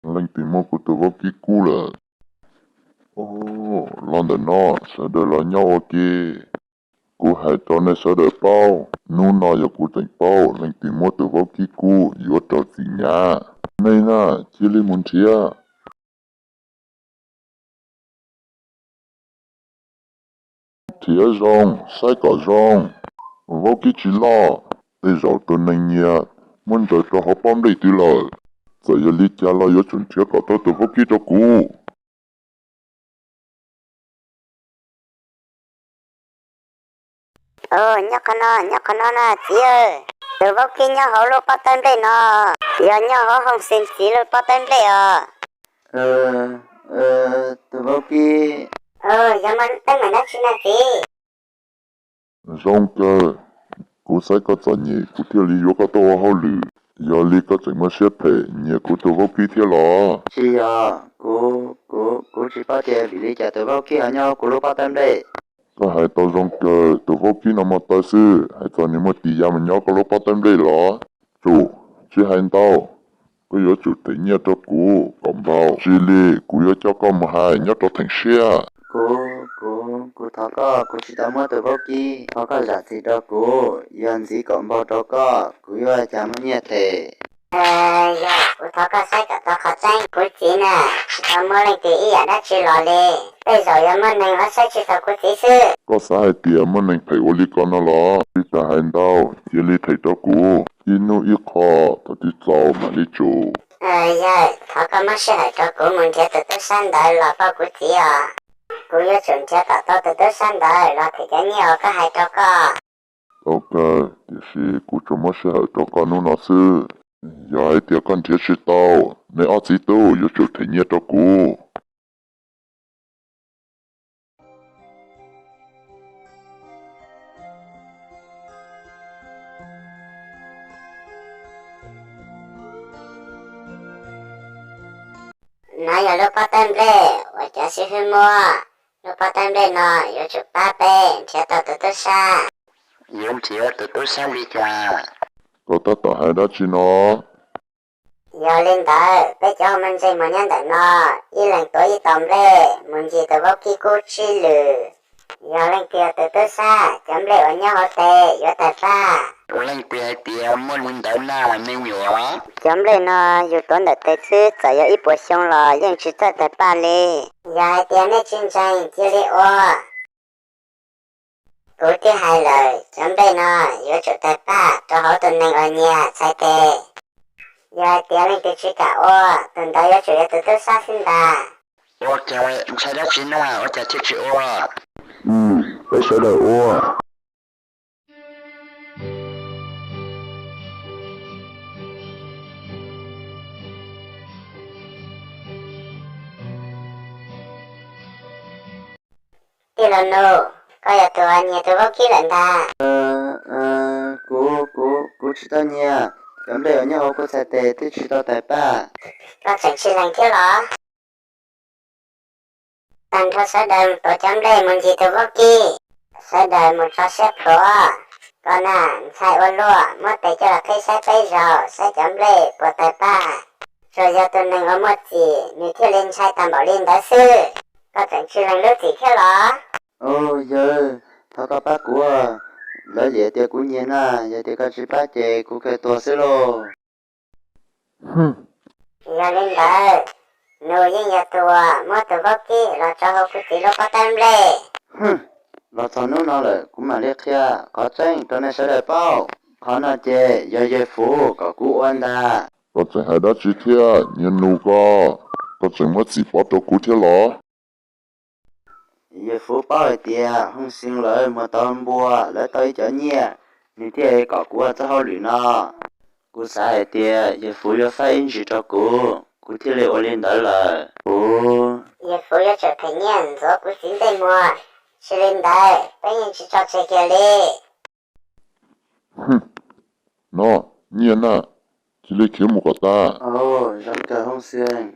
Leej twg muab kuv tus vaub kib kub lawm? Los ntawm no, sawv daws los nyob ua ke. Kuv hais rau nej sawv daws paub, hnub no yog kuv tseem paub leej twg muab tus vaub kib kub yuav raug txim hnyav. Nej na, cia li mus nrhiav. Nrhiav zoo, saib kom zoo, vaub kib tsis loj, tej zaum tus neeg nyiag muab ntsaws rau hauv pob nplej twg lawm. Txawm yog li cas los yuav tsum nrhiav kom tau tus vaub kib rau kuv. Nyob qhov no, nyob qhov no na txiv. Tus vaub kib nyob hauv lub pob tawb nplej no, yog nyob hauv Hooj Xeeb txiv lub pob tawb nplej os. Tus vaub kib, yog muaj teeb meem dab tsi na txiv? Zoo kawg, kuv xaiv koj txom nyem kuv thiaj li yuav koj tuaj ua hauj lwm. Yog li koj tseem muaj siab phem nyiag kuv tus vaub kib thiab los? Tsis yog, kuv, kuv, kuv tsis paub tias vim li cas tus vaub kib ho nyob kuv lub pob tawb nplej. Koj hais tau zoo kawg, tus vaub kib no muaj taw xwb, hais txog nws muaj tis ya mus nyob koj lub pob tawb nplej los? Tsum, tsis hais ntau, koj yuav tsum them nyiaj rau kuv kom npau, tsis li kuv yuav coj koj mus hais nyob rau theem siab. Kuv, kuv, kuv thov koj, kuv tsis tau muab tus vaub kib, thov koj zam txim rau kuv, yog ntxiv kom npau rau koj, kuv yuav ua cas muaj nyiaj them. Yog, kuv thov koj saib kom tau qhov tseeb, kuv txiv na tsis tau muab leej twg ib yam dab tsi los li, tej zaum yog muaj neeg ho saib tsis taus kuv txiv xwb. Koj xav hais tias muaj neeg phem ua li ko no los? Tsis tas hais ntau, cia li them rau kuv ib hnub ib qho, thaum twg txaus mam li tsum. Yog, thov koj muab sij hawm rau kuv mus nrhiav tus tub sab ntawd los pauj kuv txiv os. Kuv yuav tsum nrhiav kom tau tus tub sab ntawd los them cov nyiaj uas koj hais rau koj. Tau kawg, tiam sis kuv tsuas muab sij hawm rau koj hnub no xwb. Yog hais tias koj nrhiav tsis tau, nej ob txiv tub yuav tsum them nyiaj rau kuv. No yog lub pob tawb nplej uas cov xib hwb muab. Lub pob tawb nplej no yuav tsum pab peb nrhiav tau tus tub sab. Yuav nrhiav tus tub sab li cas? Koj tab tom hais dab tsi no? Yog li ntawd peb cov uas muaj ntsej muag nyob ntawm no, ib leeg tuav ib tog nplej mus ncig tus vaub kib kub tsib lwm. Yog leej twg yog tus tub sab, cov nplej uas nyob hauv tes yuav tawg paj. Leej twg hais tias muaj li ntawd na me nyuam? Cov nplej no yus tuav ntawm tes xwb txawm yog ib puas xyoo los yeej tsis txawj tawg paj li. Yog hais tias nej tsis ntseeg cia li ua. Kuv twb hais lawm, cov nplej no yuav tsum tawg paj rau hauv tus neeg uas nyiag txhais tes. Yog hais tias leej twg tsis kam ua, tus ntawd yuav tsum yog tus tub sab xwb ntag. Ua cas ntshai dab tsi na, ua cas thiaj tsis ua? Peb sawv daws ua. Tij laug Nus, koj yog tus uas nyiag tus vaub kib lawm ntag. Kuv, kuv, kuv tsis tau nyiag, cov nplej uas nyob hauv kuv txhais tes twb tsis tau tawg paj. Koj tseem tsis lees thiab los? Tag nrho sawv daws tuav cov nplej mus ncig tus vaub kib. Sawv daws mus tso siab plhuav. Koj na, ntshai ua luaj, muab tes coj los qhib saib peb zaug, saib cov nplej puas tawg paj. Tsuas yog tus neeg uas muaj txim nws thiaj li ntshai tag npaum li ntawd xwb. Koj tseem tsis lees lub txim thiab los? Yawg, thov koj pab kuv, lawv liam tias kuv nyiag na, yog tias koj tsis pab ces kuv kawg tuag xwb lauj. Yog li ntawd, Nus yeej yog tus uas muab tus vaub kib los tso hauv kuv txiv lub pob tawb nplej. Los txog hnub no lawm kuv mam li qhia qhov tseeb rau nej sawv daws paub. Qhov no ces yog yawg Fuv kom kuv ua ntag. Koj tseem hais dab tsi thiab, niag Nus ko? Koj tseem muab txim pov rau kuv thiab los? Yawg Fuv paub hais tias Hooj Xeeb lawv muag tau npua, lawv tau ib cov nyiaj, nws thiaj kom kuv ua txoj hauj lwm no. Kuv xav hais tias yawg Fuv yuav faib ib ntsis rau kuv, kuv thiaj li ua li ntawd lawm. Kuv, yawg Fuv yuav tsum them nyiaj ntxuav kuv txiv ntsej muag, tsis li ntawd peb yeej tsis tso tseg kiag li. No, nyiaj na, cia li khiav mus kom tas. Zoo kawg Hooj Xeeb.